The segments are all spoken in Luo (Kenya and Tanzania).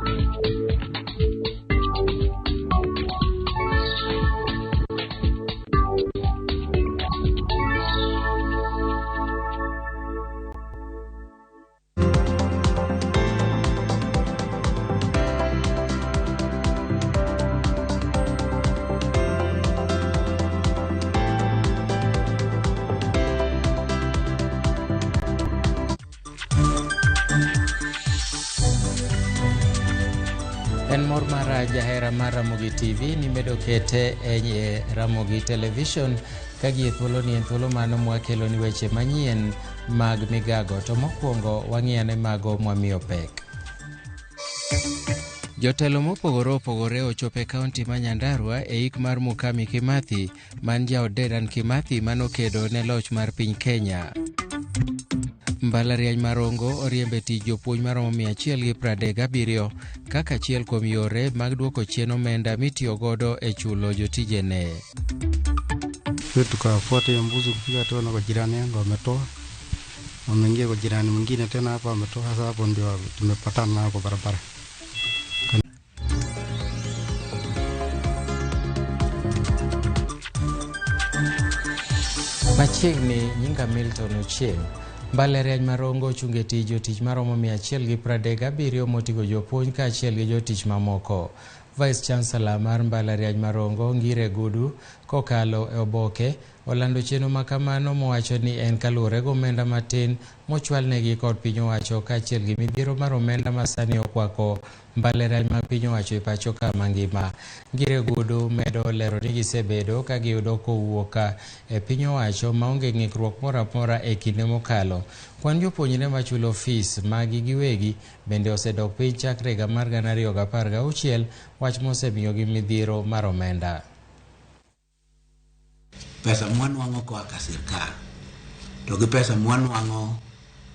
En mor mara jahera mar Ramogi TV ni medo kete e Ramogi Television ka gie thuoloni en thuolo mano mwakelo ni weche manyien mag migago to mokwongo wang'iyane mago mwamiyo pek. Jotelo mopogore opogore ochopo e kaunti ma Nyandarua e ik mar Mukami Kimathi man jaod Dedan Kimathi manokedo ne loch mar piny Kenya. Mbalariany ma Rongo oriembe tich jopuonj maromo 137 kaka achiel kuom yore mag duoko chien omenda mitiyo godo e chulo jotijene. Tukafuata hiyo mbuzi kufika tena kwa jirani yangu ametoa, wameingia kwa jirani mwingine tena hapa ametoa. Sasa hapo ndio tumepatana nao kwa barabara. Machiegni nyinga Milton Ochieng. Mbalariany ma Rongo ochungo e tich jotich maromo 137 moting'o jopuonj kaachiel gi jotich mamoko. Vice Chancellor mar mbalariany ma Rongo Ngire Gudu kokalo e oboke olando chenro ma kamano mowacho ni en kaluwore gi omenda matin mochwalnegi kod piny owacho kaachiel gi midhiero mar omenda ma sani okwako mbalariany mag piny owacho e pacho ka mangima. Ngire Gudu medo lero ni gisebedo ka giyudo kowuok e piny owacho maonge ng'ikruok moro amora e kinde mokalo. Kwan jopuonjre machulo fees magi giwegi bende osedok piny chakre higa mar 2016, wach mosemiyogi midhiero mar omenda. Pesa mwanwang'o koa ka sirkal to gi pesa mwanwang'o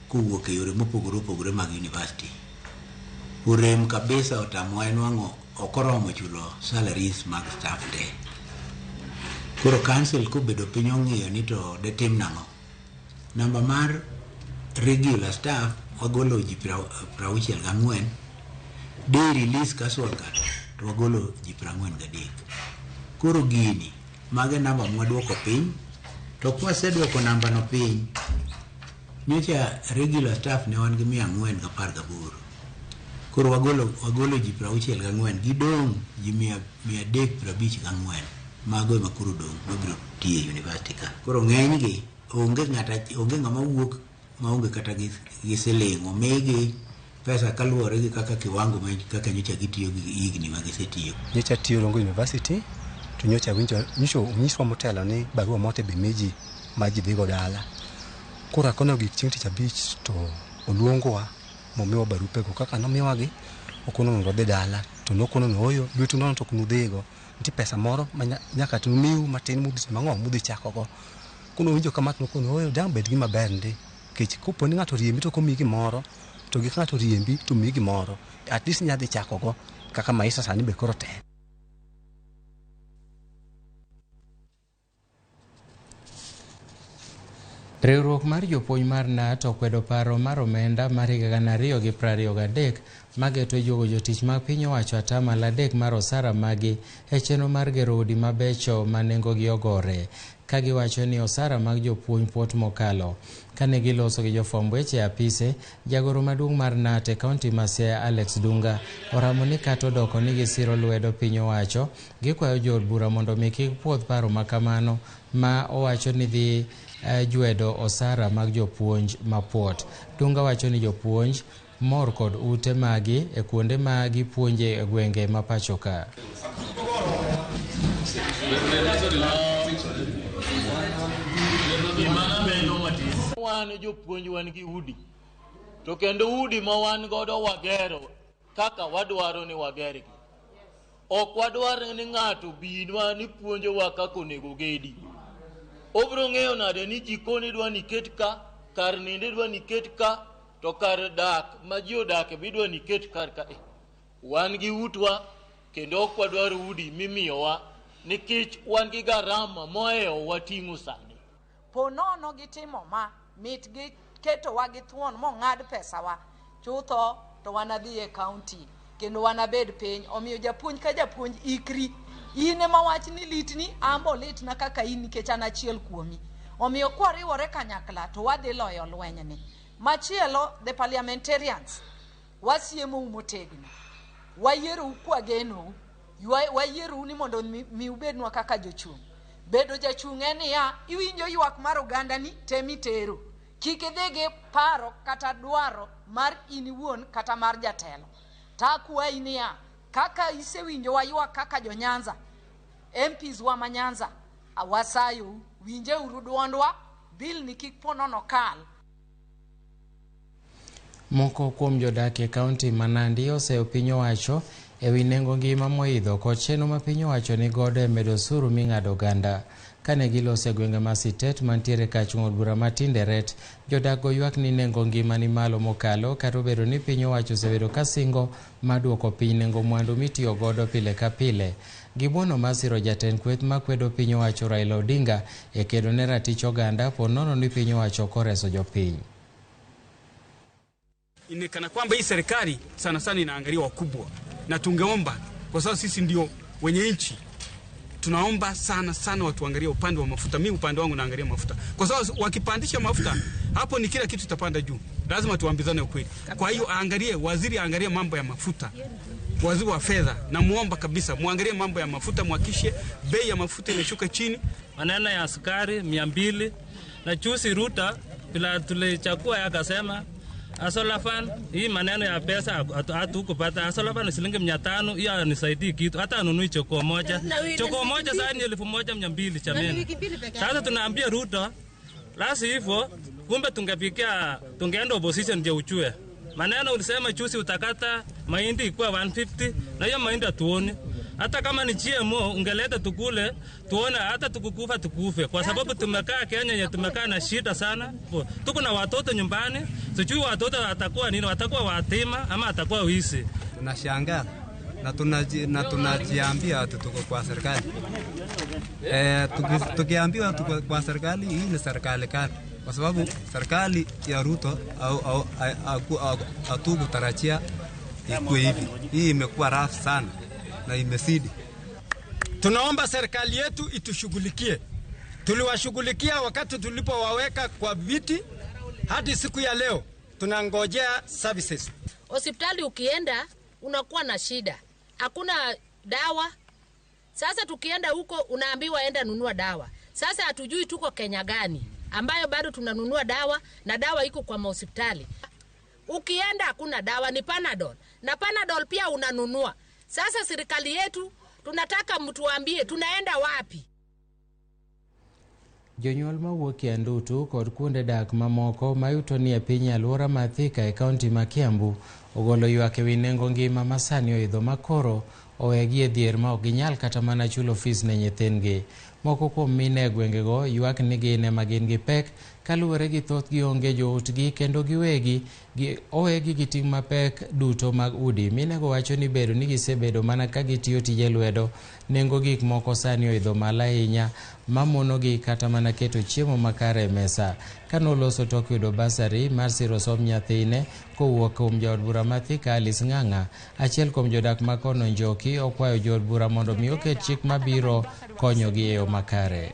kowuok e yore mopogore opogore mag university orem kabisa, otamowa nwang'o, ok oromo chulo salaries mag staff te. Koro council kobedo piny ong'iyo ni to detim nang'o. Namba mar regular staff wagolo ji 64, day release casual ka to wagolo ji 43. Koro gini mago e namba mwaduoko piny, to kwaseduoko namba no piny, nyocha regular staff ne wan gi 418, koro wagolo ji 64, gidong' ji 354. Mago ema koro dong' mabiro tiyo e university ka. Koro ng'enygi onge ng'ata, onge ng'ama wuok maonge kata gi siling'. Omigi pesa kaluwore gi kaka kiwango ma kaka nyocha gitiyo gi higni ma gisetiyo. Nyocha tiyo Rongo University to nyocha winjo nyocha onyiswa motelo ni barua mote be mi ji ma ji dhigo dala. Koro akono gik chieng' tich abich to oluongowa momiwa barupego kaka nomiwagi okono mondo wadhi dala to nokono ni ooyo lwetu nono to ok nudhigo nitie pesa moro ma nyaka to miu matin mudhi timo ang'o mudhi chakogo. Kono winjo kama to nokono ooyo dang' bed gima ber ndi nikech kopo ni ng'ato oriembi to ok omiyi gimoro to gi ka ng'ato oriembi to omiyi gimoro at least inya dhi chakogo kaka maisha sani be koro tek. Riwruok mar jopuonj mar KNUT okwedo paro mar omenda mar higa 2023 mageto juogo jotich mag piny owacho 3% mar osara magi e chenro mar gero udi mabecho ma nengogi ogore, ka giwacho ni osara mag jopuonj puot mokalo. Kane giloso gi jofwamb weche e apise, jagoro maduong' mar KNUT e kaunti ma Siaya Alex Dunga oramo ni kata odoko ni gisiro lwedo piny owacho, gikwayo jood bura mondo mi kik puodh paro ma kamano ma owacho ni dhi jwedo osara mag jopuonj mapuot. Dunga wacho ni jopuonj mor kod ute magi e kuonde ma gipuonje e gwenge ma pacho ka. Wan jopuonj wan gi udi, to kendo udi ma wan godo wagero kaka wadwaro ni wagergi. Ok wadwar ni ng'ato binwa ni puonjowa kaka onego gedi. Obiro ng'eyo nade ni jikon idwa ni iket ka, kar nindo idwa ni iket ka, to kar dak ma ji odake be idwa ni iket kar ka. Wan gi utwa kendo ok wadwar udi mimiyowa nikech wan gi garama mohewowa ting'o sani. Po nono gitimo ma, mit gi ketowa gi thuon mong'ad pesawa chutho to wanadhi e county. kendo wanabed piny. Omiyo japuonj ka japuonj ikri, in ema wach ni litni, ambo litna kaka in nikech an achiel kuomi. Omiyo kwariwore kanyakla to wadhi loyo lwenyni. Machielo, the parliamentarians, wasiemou motegno, wayierou kwagenou, wayierou ni mondo mi ubednwa kaka jochung'. Bedo jachung' en niya, iwinjo ywak mar ogandani temitero. Kik idhi gi paro kata dwaro mar in iwuon kata mar jatelo. Takwayi niya, kaka isewinjo waywak kaka jo-Nyanza, MPs wa ma Nyanza, wasayou, winjeuru duondwa, bill ni kik po nono kal. Moko kuom jodak e kaunti ma Nandi oseyo piny owacho e wi nengo ngima moidho kod chenro ma piny owacho ni godo e medo osuru ming'ado oganda. Kane giloso e gwenge ma Sitet mantiere kach od bura ma Tinderet, jodak go ywak ni nengo ngima ni malo mokalo kata obedo ni piny owacho osebedo ka singo mar duoko piny nengo mwandu mitiyo godo pile ka pile. Gibuono mar siro jatend kweth makwedo piny owacho Raila Odinga e kedo ne ratich oganda po nono ni piny owacho ok oreso jopiny. Inaonekana kwamba hii serikali sana sana inaangalia wakubwa, na tungeomba kwa sababu sisi ndio wenye nchi, tunaomba sana sana watu angalie upande wa mafuta. Mimi upande wangu naangalia mafuta, kwa sababu wakipandisha mafuta hapo ni kila kitu kitapanda juu. Lazima tuambizane ukweli. Kwa hiyo aangalie waziri, aangalie mambo ya mafuta, waziri wa fedha namuomba kabisa muangalie mambo ya mafuta, muhakikishe bei ya mafuta imeshuka chini. Maneno ya sukari 200 na chusi Ruto bila tulichakua akasema Asolafan, hii maneno ya pesa hatukupata. Asolafan shilingi 500, hiyo hanisaidii kitu. Hata anunui chokoo moja. Chokoo moja sasa ni 1200 chameni. Sasa tunaambia Ruto, la si hivyo, kumbe tungepikia, tungeenda opposition ndio uchue. Maneno ulisema chusi utakata mahindi ikuwa 150 na hiyo mahindi hatuoni. Hata kama ni GMO ungeleta tukule tuone, hata tukukufa tukufe, kwa sababu tumekaa Kenya yenye tumekaa na shida sana. Tuko na watoto nyumbani, sijui watoto watakuwa nini, watakuwa watima ama atakuwa wizi. Tunashangaa na tunajiambia tuko kwa serikali. Tukiambiwa tuko kwa serikali, hii ni serikali gani? Kwa sababu serikali ya Ruto au hatukutarajia ikuwe hivi. Hii imekuwa rafu sana na imezidi. Tunaomba serikali yetu itushughulikie. Tuliwashughulikia wakati tulipowaweka kwa viti, hadi siku ya leo tunangojea services. Hospitali ukienda unakuwa na shida, hakuna dawa. Sasa tukienda huko unaambiwa enda nunua dawa. Sasa hatujui tuko Kenya gani ambayo bado tunanunua dawa, na dawa iko kwa mahospitali. Ukienda hakuna dawa, ni Panadol, na Panadol pia unanunua. Sasa serikali yetu tunataka mtuambie tunaenda wapi? Jonyuol mawuok e Andutu kod kuonde dak mamoko mayuto ni e piny alwora ma Thika e kaunti ma Kiambu ogolo ywak ewi nengo ngima ma sani oidho makoro owegi e dhier ma ok ginyal kata mana chulo fis ne nyithindgi. Moko kuom mine e gwengego ywak ni gin ema gin gi pek kaluwore gi thothgi onge joutgi kendo giwegi owegi gi ting' mapek duto mag udi. Minego wacho ni bedo ni gisebedo mana ka gitiyo tije lwedo, nengo gik moko sani oidho malo ahinya mamonogi kata mana keto chiemo makare e mesa. Kanoloso tok yudo basari mar siro somb nyathine kowuok kuom jaod bura ma Thika Alice Ng'ang'a, achiel kuom jodak ma kono Njoki okwayo jood bura mondo mi oket chik mabiro konyogi e yo makare.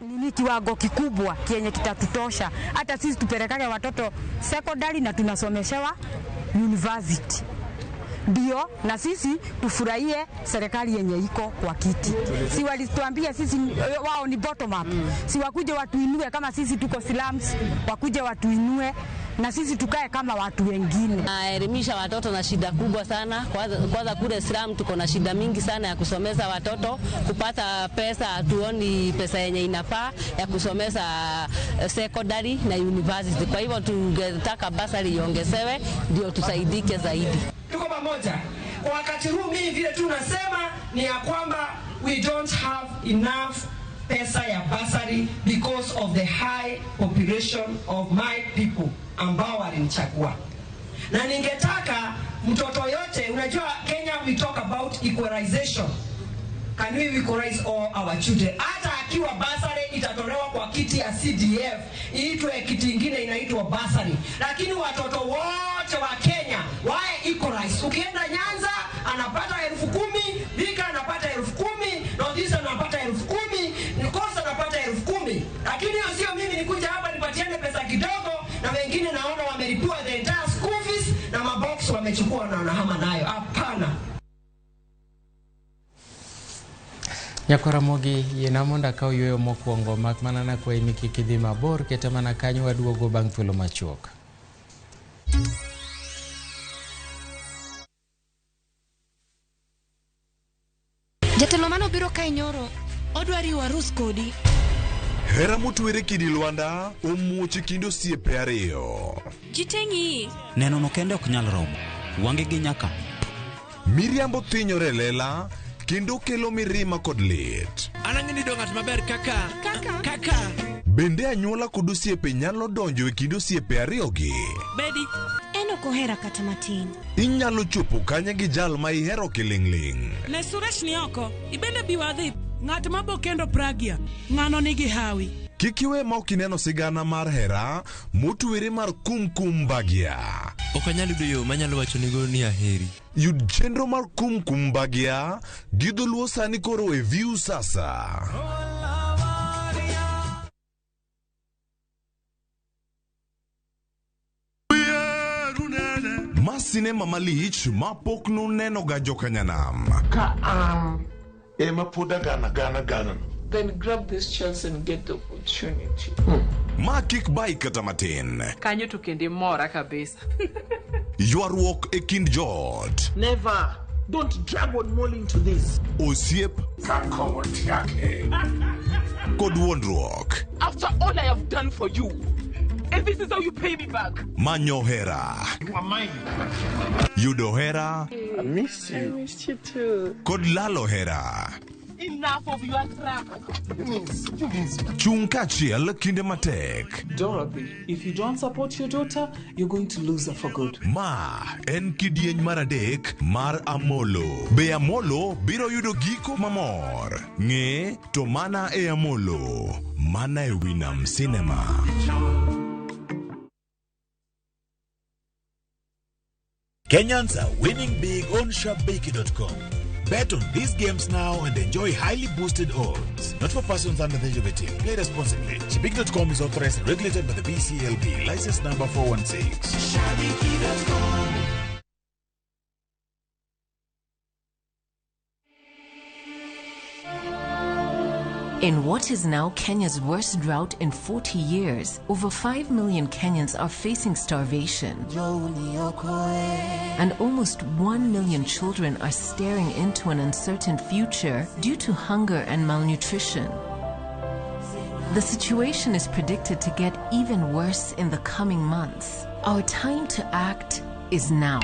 Nini kiwango kikubwa kienye kitatutosha hata sisi tupelekage watoto secondary na tunasomeshewa university, ndio na sisi tufurahie serikali yenye iko kwa kiti. Si walituambia sisi wao ni bottom up, si wakuje watuinue kama sisi tuko slums, wakuje watuinue na sisi tukae kama watu wengine. Naelimisha watoto na shida kubwa sana. Kwanza kule slum tuko na shida mingi sana ya kusomeza watoto, kupata pesa hatuoni pesa yenye inafaa ya kusomeza secondary na university. Kwa hivyo tungetaka basari iongezewe ndio tusaidike zaidi. Tuko pamoja. Kwa wakati huu mimi vile tunasema ni ya kwamba we don't have enough pesa ya basari because of the high population of my people ambao walinichagua. Na ningetaka mtoto yote, unajua Kenya we talk about equalization. Can we equalize all our children? Hata Akiwa basari itatolewa kwa kiti ya CDF iitwe kiti ingine inaitwa basari, lakini watoto wote wa Kenya wae equalize. Ukienda Nyanza anapata 10,000, Thika anapata 10,000, North East anapata 10,000, Coast anapata 10,000. Lakini hiyo sio mimi nikuja hapa nipatiane pesa kidogo, na wengine naona wamelipiwa the entire school fees na mabox wamechukua na wanahama nayo. Hapana. Nyakwaramogi yiena mondo akaw yueyo mokwongo mak mana nakwayi ni kik idhi mabor keta mana kanyo waduogo bang' thuolo machuok. Jatelo manobiro kae nyoro odwa riwo arus kodi. Hera motwere kidi lwanda omuoch e kind osiepe ariyo. Ji te ng'iyi. Neno no kende ok nyal romo. Wange gi nyaka. Miriambo thinyore e lela kendo kelo mirima kod lit. An ang'e ni ng'at maber kaka kaka. Bende anyuola kod osiepe nyalo donjo e kind osiepe ariyogi. Bedi. En ok ohera kata matin. Inyalo chopo kanye gi jal ma ihero kiling'ling'. Ne Suresh ni oko. Ibende bi wadhi. Ng'at ma bokendo Pragya. Ng'ano nigi hawi. Kik iwe ma ok ineno sigana mar hera motwere mar Kumkum Bhagya. Ok anyal yudo yo manyalo wachonigo ni aheri. Yud chenro mar Kumkum Bhagya gi dholuo sani koro e View Sasa. Ma sinema malich ma pok nuneno ga jokanyanam. Ka an ema pod agana gana gana. Then grab this chance and get the opportunity. Ma kik bai kata matin. Kanyo to kendo mora kabisa. Ywaruok e kind joot. Never. Don't drag one more into this. Osiep kod wuondruok. After all I have done for you, and this is how you pay me back. Manyo hera. You are mine. Yudo hera. I miss you. I miss you too. Kod lalo hera. Enough of your crap. Chung kaachiel kinde matek. Dorothy, if you don't support your daughter, you're going to lose her for good. Ma en kidieny mar adek mar Amolo. Be Amolo biro yudo giko mamor? Ng'e to mana e Amolo. Mana e Winam Cinema. Kenyans are winning big on Shabiki.com. Bet on these games now and enjoy highly boosted odds. Not for persons under the age of 18. Play responsibly. Shabiki.com is authorized and regulated by the BCLB. License number 416. Shabiki.com. In what is now Kenya's worst drought in 40 years, over 5 million Kenyans are facing starvation. And almost 1 million children are staring into an uncertain future due to hunger and malnutrition. The situation is predicted to get even worse in the coming months. Our time to act is now.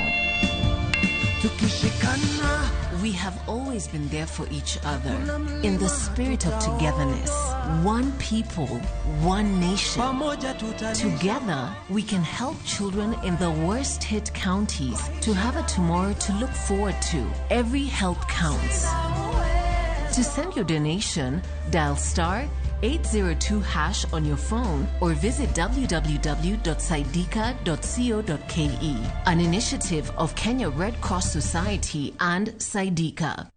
We have always been there for each other in the spirit of togetherness. One people, one nation. Together, we can help children in the worst hit counties to have a tomorrow to look forward to. Every help counts. To send your donation, dial star 802 hash on your phone or visit www.saidika.co.ke. An initiative of Kenya Red Cross Society and Saidika.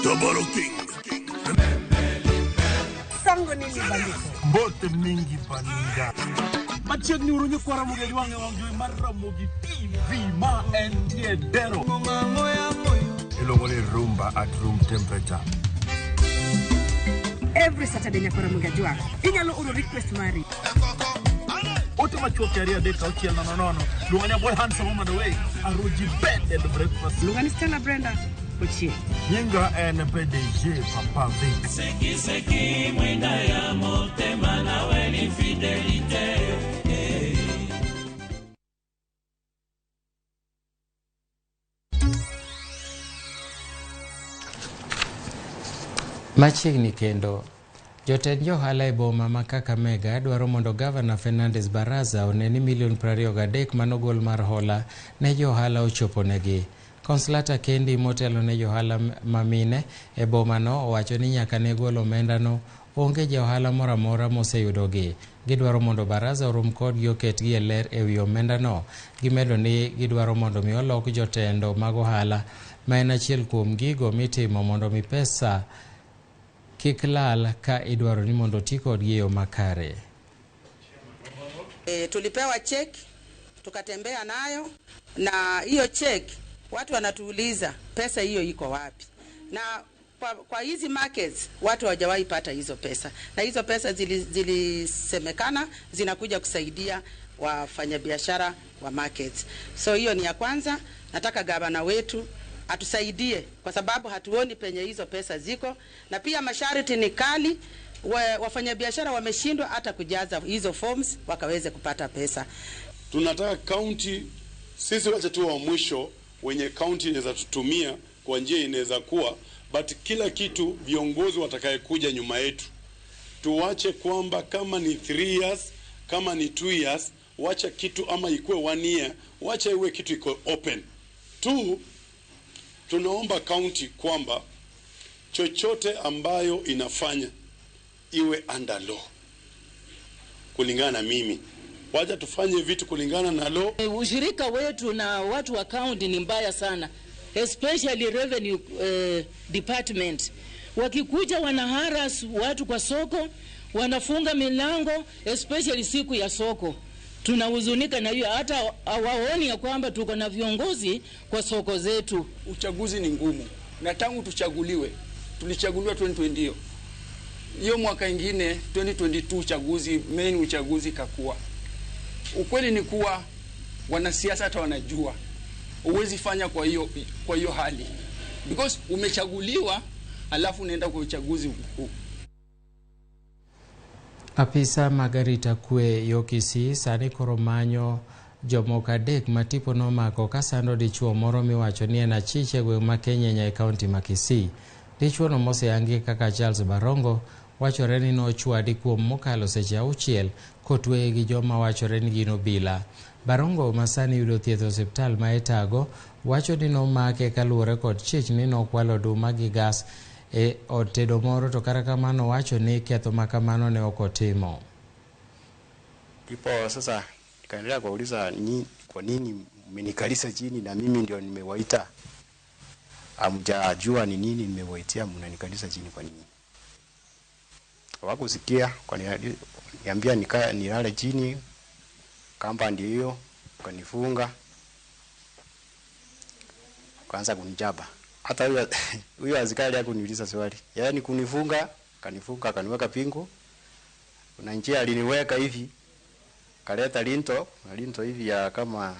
Tabaro King. Sango nini bandiko? Mbote mingi baninga. Machiegni uru nyikwa Ramogi Ajwang' e wang' jowi mar Ramogi TV ma entie Dero. Iluongo ni rumba at room temperature. Every Saturday nyakwa Ramogi Ajwang'. Inyalo oro request mari. Ote machuok 2 3 6 0 0. Luonga ni boy handsome woman away. Aruji bed and breakfast. Luonga ni Stella Brenda. Ochie. Nyinga en PDG Papa Vic. Seki seki mwenda ya motema nawe ni fidelite. Machiegni kendo Jotend johala e boma ma Kakamega dwaro mondo Gavana Fernandes Baraza one ni milion 23 manogol mar hola ne johala ochoponegi. Consolata Kendi motelo ne johala mamine e bomano owacho ni nyaka ne gol omendano onge ja ohala moro amora moseyudogi. Gidwaro mondo baraza orom kodgi oketgi e ler e wi omendano. Gimedo ni gidwaro mondo mi olok jotendo mag ohala ma en achiel kuom gigo mitimo mondo mi pesa kik lal ka idwaro ni mondo oti kodgi e yo makare. Tulipewa cheki tukatembea nayo, na hiyo cheki watu wanatuuliza pesa hiyo iko wapi, na kwa hizi markets watu hawajawahi pata hizo pesa, na hizo pesa zilisemekana zinakuja kusaidia wafanyabiashara wa markets. So hiyo ni ya kwanza. Nataka gavana wetu atusaidie kwa sababu hatuoni penye hizo pesa ziko, na pia masharti ni kali. Wafanyabiashara wameshindwa hata kujaza hizo forms wakaweze kupata pesa. Tunataka county, sisi wacha tu wa mwisho wenye county inaweza tutumia kwa njia inaweza kuwa, but kila kitu viongozi watakayekuja nyuma yetu tuwache kwamba kama ni 3 years, kama ni 2 years, wacha kitu ama ikuwe 1 year, wacha iwe kitu iko open. 2, tunaomba county kwamba chochote ambayo inafanya iwe under law. Kulingana na mimi, wacha tufanye vitu kulingana na law. Ushirika wetu na watu wa county ni mbaya sana, especially revenue department. Wakikuja wanaharas watu kwa soko, wanafunga milango, especially siku ya soko. Tunahuzunika na hiyo, hata hawaoni ya kwamba tuko na viongozi kwa soko zetu. Uchaguzi ni ngumu, na tangu tuchaguliwe, tulichaguliwa 2020. Hiyo mwaka ingine 2022 uchaguzi, main uchaguzi kakua. Ukweli ni kuwa wanasiasa hata wanajua huwezi fanya kwa hiyo hali, because umechaguliwa alafu unaenda kwa uchaguzi mkuu. Apisa mag arita kwe yo Kisii sani koro manyo jomoko 3 ma tipo nomako kasando dichuo moro miwacho ni en achich e gweng' ma Kenyenya e kaunti ma Kisii. Dichuono moseyangi kaka Charles Barongo wachore ni nochwadi kuom mokalo seche 6 kotweye gi joma wachore ni gin obila. Barongo ma sani yudo thieth e osiptal ma Etago wacho ni nomake kaluwore kod chich ni nokwalo oduma gi gas e od tedo moro, to kata kamano wacho ni ketho ma kamano ne ok otimo. Ndipo sasa nikaendelea kuwauliza kwa nini mmenikalisha chini na mimi ndio nimewaita. Hamjajua ni nini nimewaitia, mnanikalisha chini kwa nini? Hawakusikia, kwaniambia nilale chini, kamba ndio hiyo, kanifunga. Kaanza kunijaba. Hata huyo askari hakuniuliza swali. Yaani kunifunga, kanifunga, kaniweka pingu. Kuna njia aliniweka hivi. Kaleta linto, na linto hivi ya kama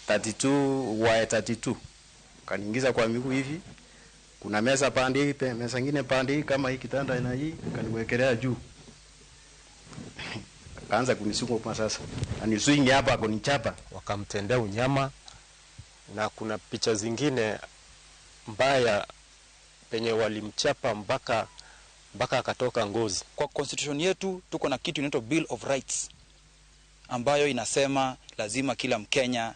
32 y 32. Kaniingiza kwa miguu hivi. Kuna meza pande hii, meza nyingine pande hii kama hii kitanda ina hii, kaniwekelea juu. Kaanza kunisukuma sasa. Aniswingi hapa akonichapa. Wakamtendea unyama, na kuna picha zingine mbaya penye walimchapa mpaka akatoka ngozi. Kwa constitution yetu tuko na kitu inaitwa Bill of Rights ambayo inasema lazima kila Mkenya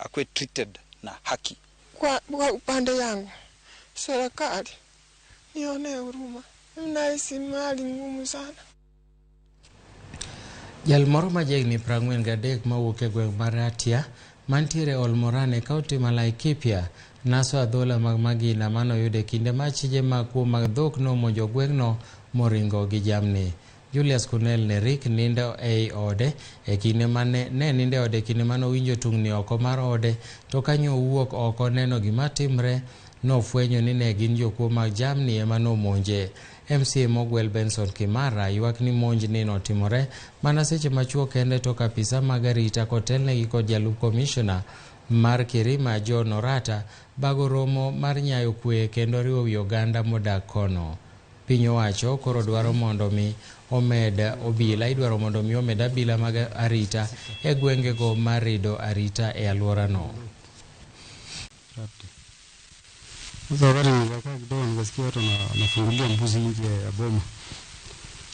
akuwe treated na haki. Kwa upande yangu serikali nione huruma, mnaishi mali ngumu sana. Jal moro ma jahigni 43 mawuok e gweng' mar Ratia mantiere Olmoran e kaunti ma Laikipia naso adhola mag magina manoyudo e kinde ma achije mag kuo mag dhok nomonjo gweng'no moringo gi jamni. Julius Kunel Nerik nindo ei ode e kinde mane ne nindo e ode kinde mane owinjo tungni oko mar ode, to kanyo owuok oko neno gima timre nofwenyo ni ne gin jokuo mag jamni ema nomonje. MCA mogwel Benson Kimara ywak ni monj ni notimore mana seche machuok kende tok apisa mag arita kotelnegi kod jalup komishona mar Kirima John Orata bago romo mar nyayo kwe kendo riwo wi oganda modak kono. Piny owacho koro dwaro mondo mi omed obila, idwaro mondo mi omed abila mag arita e gwengego mar rido arita e alworano. Sasa wakati nikakaa kidogo nikasikia watu wanafungulia mbuzi nje ya boma.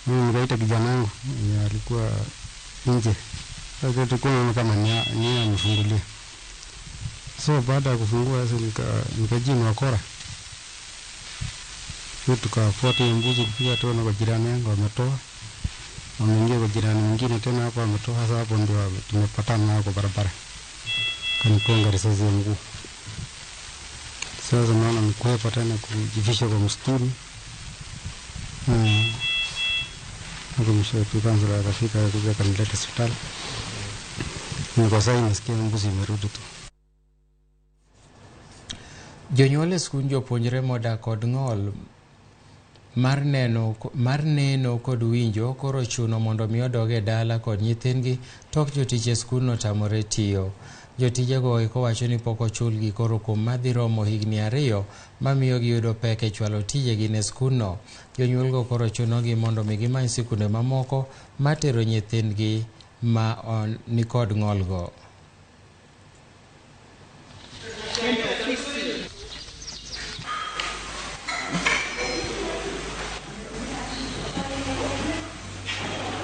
Mimi nikaita kijana wangu mwenye alikuwa nje. Sasa tulikuwa tunaona kama ni yeye amefungulia. So baada ya kufungua sasa nikajua ni wakora. Hiyo tukafuata hiyo mbuzi kufika tena kwa jirani yangu ametoa. Wameingia kwa jirani mwingine tena hapo ametoa. Sasa hapo ndio tumepatana nao kwa barabara. Kanigonga risasi ya mguu. Sasa naona nikwepa tena kujificha kwa msituni. Hapo mwisho tu kansela akafika akakuja akanileta hospitali. Niko sasa nasikia mbuzi imerudi tu. Jonyuol e skund jopuonjre modak kod ng'ol mar neno kod winjo koro ochuno mondo mi odog e dala kod nyithindgi tok jotich e skundno tamore tiyo. Jotijego eko wacho ni pok ochulgi koro kuom madhi romo higni 2 mamiyo giyudo pek e chwalo tijegi ne skundno. Jonyuolgo koro chunogi mondo mi gimany sikunde mamoko matero nyithindgi ma nikod ng'olgo.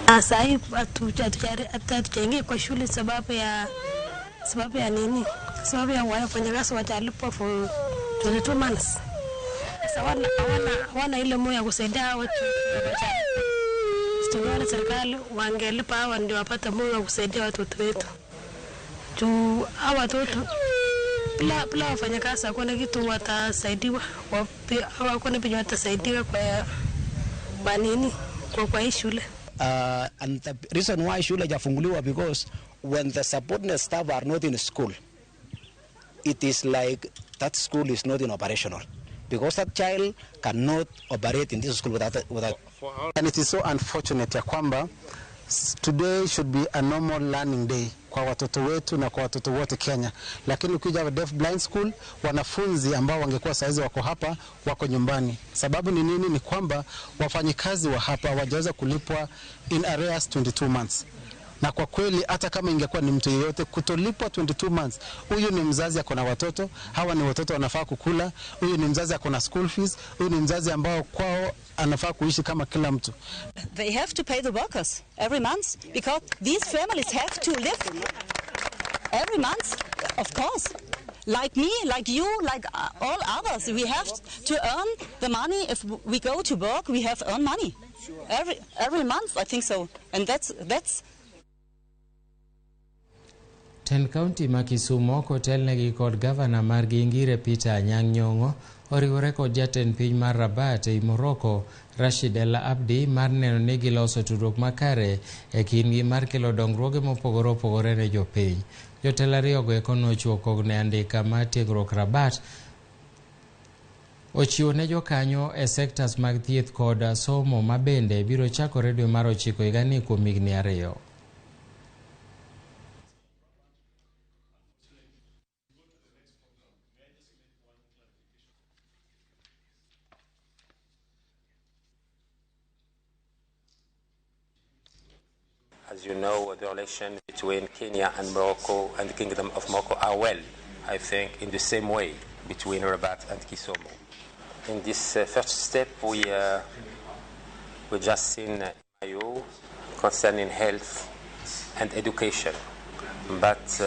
Sasa hatujaingia kwa shule sababu ya nini? Sababu ya wafanyakazi watalipwa for 22 months. Sasa wana ile moyo ya kusaidia watu. Tunaona serikali wangelipa hawa ndio wapate moyo wa kusaidia watoto wetu. Juu hawa watoto bila wafanyakazi hakuna kitu watasaidiwa. Hakuna penye watasaidiwa kwa nini? Kwa hii shule. And the reason why shule hajafunguliwa because when the subordinate staff are not in school, it is like that school is not in operational because that child cannot operate in this school without. And it is so unfortunate ya kwamba today should be a normal learning day kwa watoto wetu na kwa watoto wote Kenya, lakini ukija Deaf Blind School wanafunzi ambao wangekuwa saizi wako hapa wako nyumbani. Sababu ni nini? Ni kwamba wafanyikazi wa hapa hawajaweza kulipwa in arrears 22 months. Na kwa kweli hata kama ingekuwa ni mtu yeyote kutolipwa 22 months, huyu ni mzazi ako na watoto, hawa ni watoto wanafaa kukula, huyu ni mzazi ako na school fees, huyu ni mzazi ambao kwao anafaa kuishi kama kila mtu. They have to pay the workers every month because these families have to live every month, of course. Like me, like you, like all others, we have to earn the money. If we go to work, we have earned money every month, I think so. And that's Ten kaunti ma Kisumo kotelnegi kod gavana margi Ngire Peter Anyang' Nyong'o oriwore kod jatend piny mar Rabat ei Morocco Rashid El Abdi mar neno ni giloso tudruok makare e kindgi mar kelo dongruoge mopogore opogore ne jopiny. Jotelo ariyogo eko nochiwo kogno ne andika mar tiegruok Rabat ochiwo ne jokanyo e sektas mag thieth kod somo ma bende biro chakore dwe mar 9 higani kuom higni 2. As you know, the relations between Kenya and Morocco and the Kingdom of Morocco are well, I think, in the same way between Rabat and Kisumu. In this first step, we just seen IO concerning health and education, but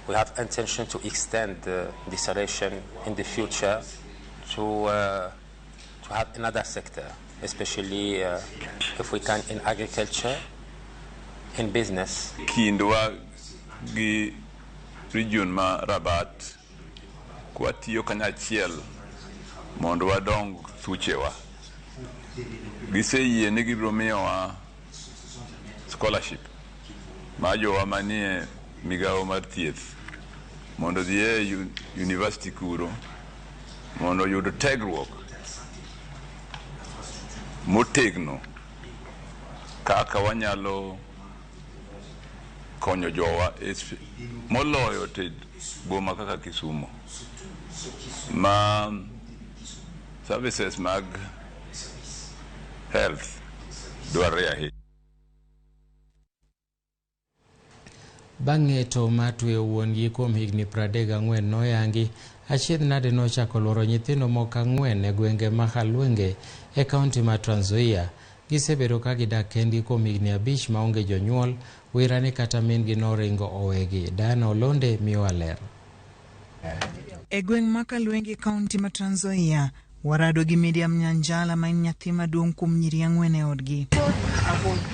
we have intention to extend this relation in the future to have another sector, especially if we can in agriculture, in business. Kindwa gi region ma Rabat kwatiyo kanyachiel mondo wadong thuchewa. Giseyie ni gibiro miyowa scholarship ma jowa manie migawo mar thieth mondo dhi e university kuro mondo oyud tegruok motegno kaka wanyalo konyo jowa moloyo te boma kaka Kisumu ma services mag health dwarre ahinya. Bang' ng'eto mar tweyo wuon-gi kuom higni 34 noyangi, Achiedh nade nochako luoro nyithindo moko 4 e gwenge ma Halwenge e kaunti ma Trans Nzoia. Gisebedo ka gidak kendgi kuom higni 5 maonge jonyuol, wirani kata min-gi noringo owegi. Diana Olonde miyowa ler. E gweng' ma Kalwenge kaunti ma Trans Nzoia, warado gi Miriam Nyanjala ma en nyathi maduong' kuom nyiri 4 e odgi.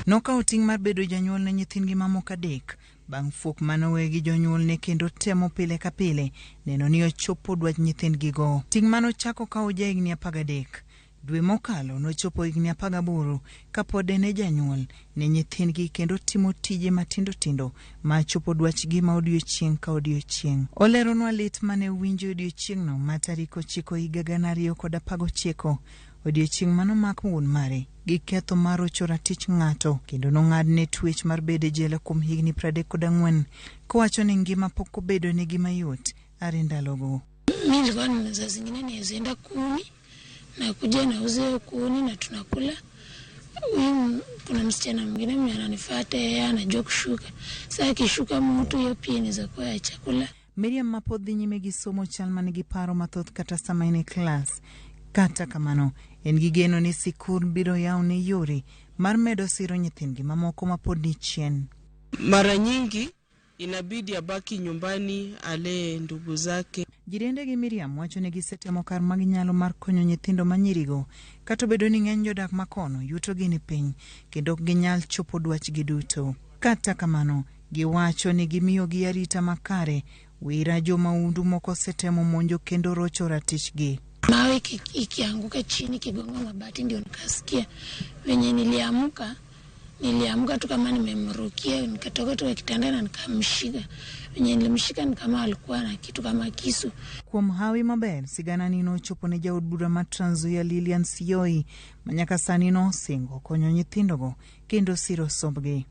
Nokawo ting' mar bedo janyuol ne nyithindgi mamoko 3 bang' fuok manowegi jonyuolne kendo temo pile ka pile neno ni ochopo dwach nyithindgigo. Ting' manochako kawo jahigni 13. Dwe mokalo nochopo higni 18 kapod en e janyuol ne nyithindgi kendo timo tije matindo tindo ma chopo dwachgi ma odiechieng' ka odiechieng'. Oleronwa lit mane owinjo odiechieng'no ma tarik 9 higa 2019, odiechieng' manomak wuon mare gi ketho mar rocho ratich ng'ato kendo nong'adne twech mar bedo e jela kuom higni 34, kowacho ni ngima pok obedo negi mayot are ndalogo. Mimi nilikuwa na saa zingine niwezaenda kuni na kuja nauza hiyo kuni na tunakula. Huyu kuna msichana mwingine mwenye ananifuata, yeye anajua kushuka. Sasa akishuka mtu hiyo pia inaweza kuwa ya chakula. Miriam mapod dhi nyime gi somo chal manigi paro mathoth kata sama en e klas. Kata kamano, en gi geno ni sikul biro yawne yore mar medo siro nyithindgi mamoko mapod ni chien. Mara nyingi inabidi abaki nyumbani alee ndugu zake. Jirende gi Miriam wacho ni gisetemo kar maginyalo mar konyo nyithindo manyirigo, kata obedo ni ng'eny jodak makono yutogi ni piny kendo ok ginyal chopo dwachgi duto. Kata kamano, giwacho ni gimiyogi arita makare, wira jomahundu moko osetemo monjo kendo rocho ratichgi. Mawe ikianguka chini ikigonga mabati ndio nikasikia. Venye niliamka tu kama nimemrukia, nikatoka tu kitanda na nikamshika. Venye nilimshika ni kama alikuwa na kitu kama kisu. Kuom hawi maber, sigana ni nochopo ne jaod bura ma Trans Nzoia Lilian Siyoi, ma nyaka sani nosingo konyo nyithindogo kendo siro sombgi.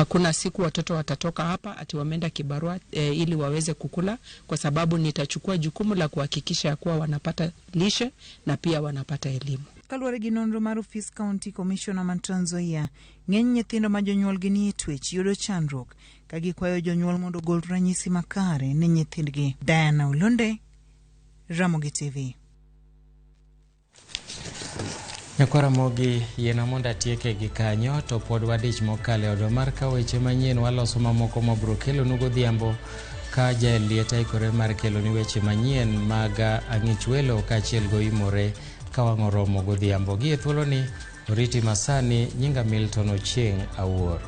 Kuna siku watoto watatoka hapa ati wameenda kibarua ili waweze kukula, kwa sababu nitachukua jukumu la kuhakikisha kuwa wanapata lishe na pia wanapata elimu. Kaluwore gi nonro mar Ofis County Commissioner ma Trans Nzoia, ng'eny nyithindo ma jonyuolgi ni e twech yudo chandruok ka gikwayo jonyuol mondo ogol ranyisi makare ne nyithindgi. Diana Olonde, Ramogi TV. Nyakwa Ramogi, yiena mondo atieke gi kanyo, to pod wadich mokalo e odwa mar ka weche manyien waloso mamoko mabiro kelonu godhiambo ka jael liet aikore mar keloni weche manyien mag ang'ich welo kaachiel goimore ka wang' oromo godhiambo. Gi e thuoloni oriti masani, nyinga Milton Ochieng' Awuor.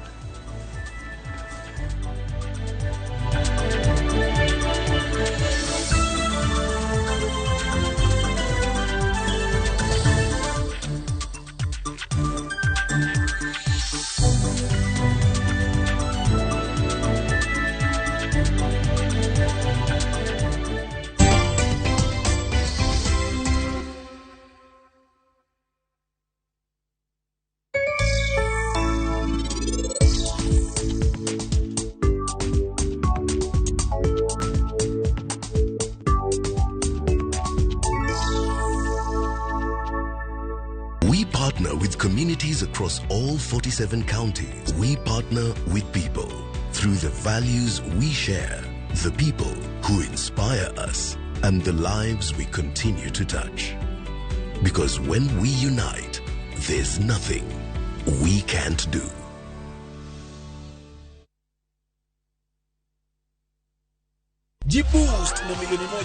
With communities across all 47 counties, we partner with people through the values we share, the people who inspire us, and the lives we continue to touch. Because when we unite, there's nothing we can't do. Jiboost na milioni 1.